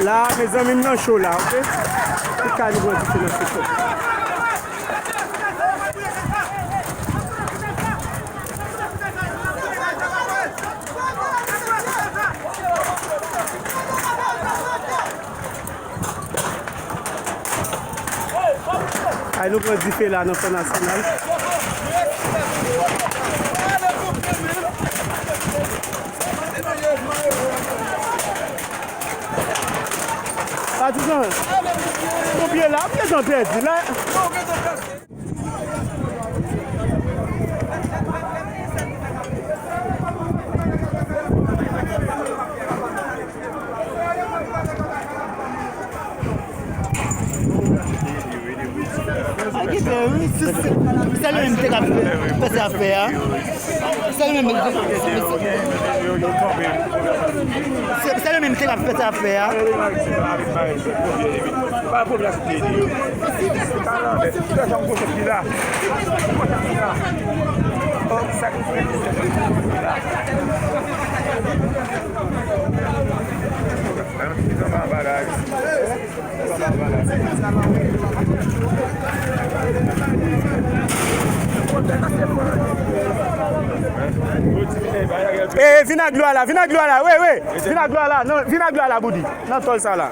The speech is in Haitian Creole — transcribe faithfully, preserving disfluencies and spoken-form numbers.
La, mezanmi, m nan cho la, oke? Tout kay nou pran dife nan sektè. Ay, nou pran dife la nan Fò Nasyonal. Patizan, nou byen la, ou gentan pèdi la. Sa li menm te ka fè, fè sa fè a. Sa li menm, sa li menm te ka fè sa fè a. E, vin ak dlo a la, vin ak dlo a la, wi, wi. Vin ak dlo a la, non, vin ak dlo a la, Boudi. Nan tòl sa la.